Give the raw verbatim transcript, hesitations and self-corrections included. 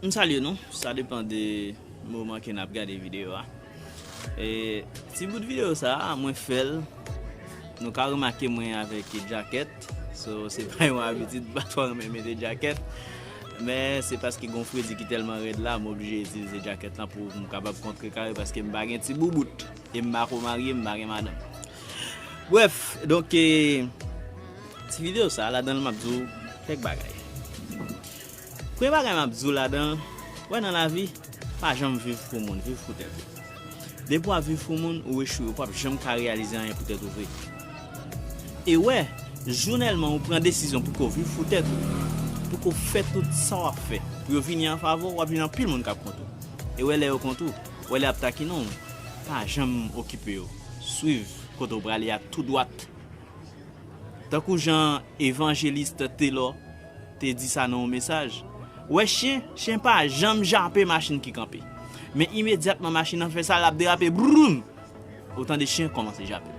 M salye nou, sa depan de moman ke n ap gade videyo a. E, ti bout videyo sa a, mwen fè l. Nou ka remake mwen avèk djakèt. So, se pa yon abitid m pa twò renmen mete djakèt. Men se paske gon fredi ki tèlman rèd la, m oblije itilize djakèt lan pou m kapab kontrekare paske m pa gen ti boubout. E m pa ko marye, m pa gen madanm. Brèf, donk, e, ti videyo sa a, ladan l m ap di w kèk bagay. Premye bagay m ap di w ladan, wè nan lavi, pa janm viv pou moun, viv pou tèt ou. Depi w ap viv pou moun, ou echwe, ou p ap janm ka reyalize anyen pou tèt ou vre. E wè, jounèlman ou pran desizyon pou ko viv pou tèt ou, pou ko fè tout sa w ap fè, pou yo vini an favè w, w ap jwenn anpil moun k ap kont ou. E wè lè yo kont ou, wè lè y ap takinen w, pa janm okipe yo. Swiv kote w prale a tou dwat. Tankou jan evanjelis Telò te di sa nan yon mesaj, wè chen, chen pa janm jape machin ki kanpe. Men imedyatman machin nan fè sa, l ap derape, broum! Ou tande chen kòmanse jape.